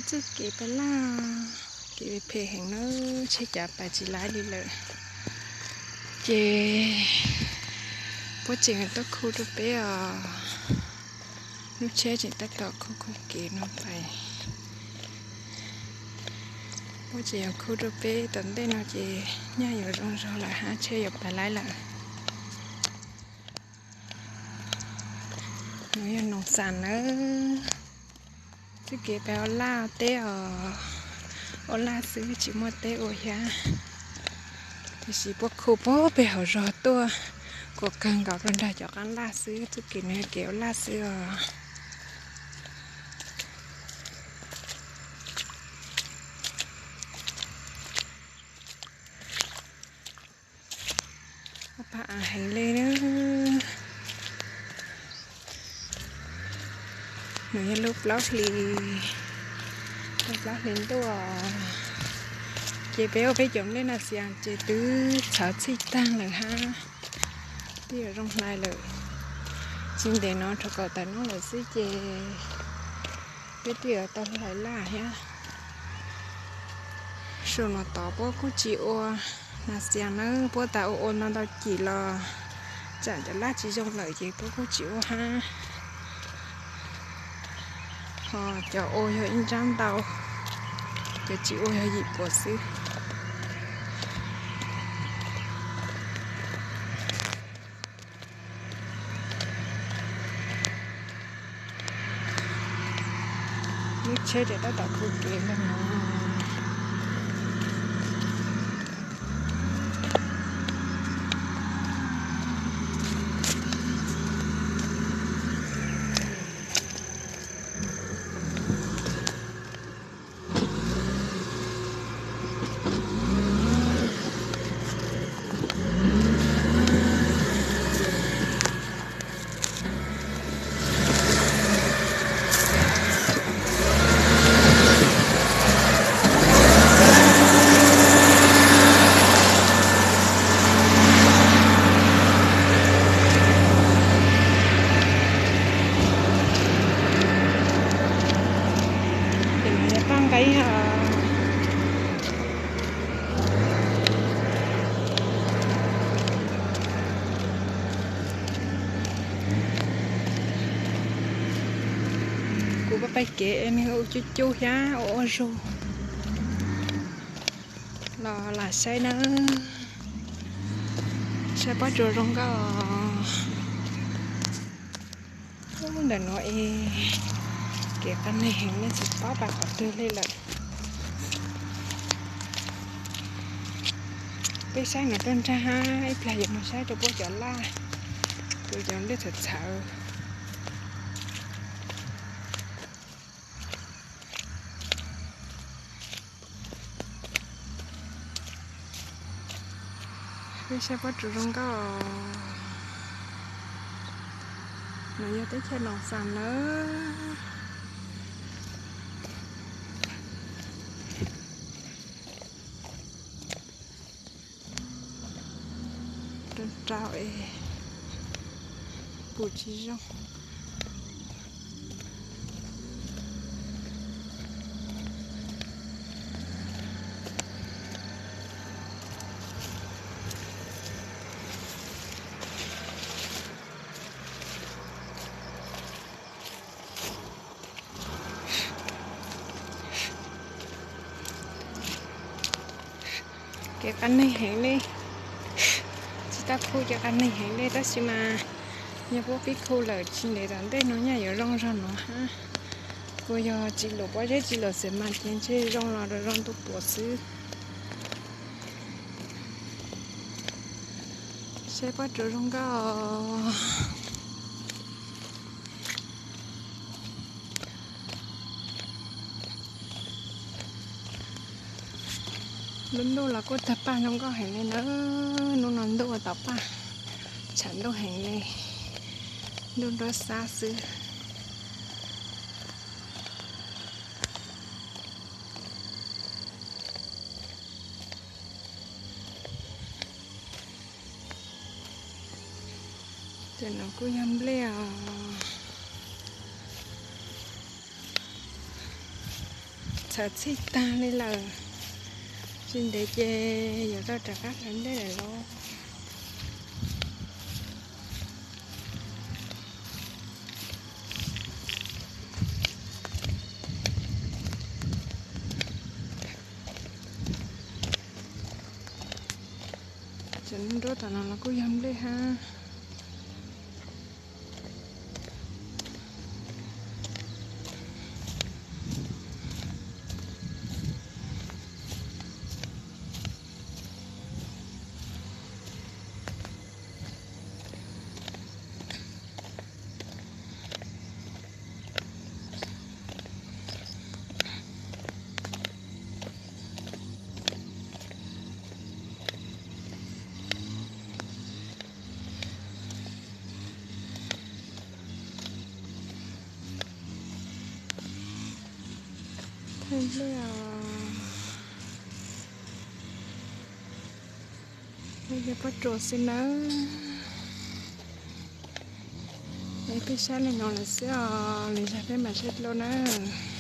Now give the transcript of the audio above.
Txoj kev pais laj, kev phem heev na, tsheb cav pais tsis laib li lawm. Ces puab tseem tuaj khu rau peb os. Lub tsheb tseem tab tom khu khu kev no pais. Puab tseem yuav khu rau peb tom ntej no ces nyaj yuav zoo zog lawm hab, tsheb yuav pais laib lawm. No yog Noos Xas nawb. Txoj kev pais ua laj teb os, ua laj xwb tsis muaj teb ua thiab. Tiam sis puab khu puag pem hauv zog tuaj, kuam kawg nkaus rau nram cov qab laj xwb, txoj kev no yog kev ua laj xwb os. Pab av heev li. Nws yog lub plaub hlis, lub plaub hlis ntuj. Ces peb ua peb cov nplej nas xias ces twb txhawv txhij tag lawm hab, twb yuav zoo hlais lawm. Tsis ntev no rau kaum tawm hnub lawm xwb ces peb twb yuav tau hlais laj thiab. Saum no tod puab kuj tsis ua nas xias nawb, puab tas ua ua ntau ntau cim los tsam cov laj tsis zoo lawm ces puab kuj tsis ua hab. Ho cov ua yog ib nrab ntau, cov tsis ua yog yim puas xwb. Lub tsheb ces tab tom khu kev ntag no. Ces no yog toj nqeeb os. Kuv pab pais kev es neeg ua cub cub thiab ua ua zug los lam saib nawb. Saib pob tsuas zoo nkauj. Ub, ntawm no es kev qab neeg heev, nej tsis paub pais qhov twg li lawm. Peb saib no rau nrag hab ib plag yuav mus saib rau puab cov laj, rau cov nplej txhawv txhawv. Peb saib pob tsuas zoo nkauj. No yog teb chaws Noos Xas nawb. Rau rau es pum tsis zoo. Kev qab neeg heev li. Tsis tau khu ces qab neeg heev li, tab sis mas yog puab pib khu lawm tsis ntev tom ntej no nyaj yuav zoo zog no hab. Kuj yog tsis lus pob zeb tsis lus xwm mas ces ntshe zoo los zoo ntuj puas xwb. Saib pob tsuas zoo nkauj. Lub ntuj los kuj tawg paj zoo nkauj heev li nawb. Hnub no ntuj ua tau paj, tshav ntuj heev li, ntuj nruab xab xwb. Cov no kuj yog nplej os. Txhawv txhij tag li lawm, tsis ntev ces yuav tau rov qab hlawv nplej lawm lauj. Cov nruab tom no los kuj yog nplej hab. Thaij nplej os. Peb yog pob tsuas xwb nawb. Es peb saib li no lawm xwb os, lwm zaug peb mam saib dlua nawb.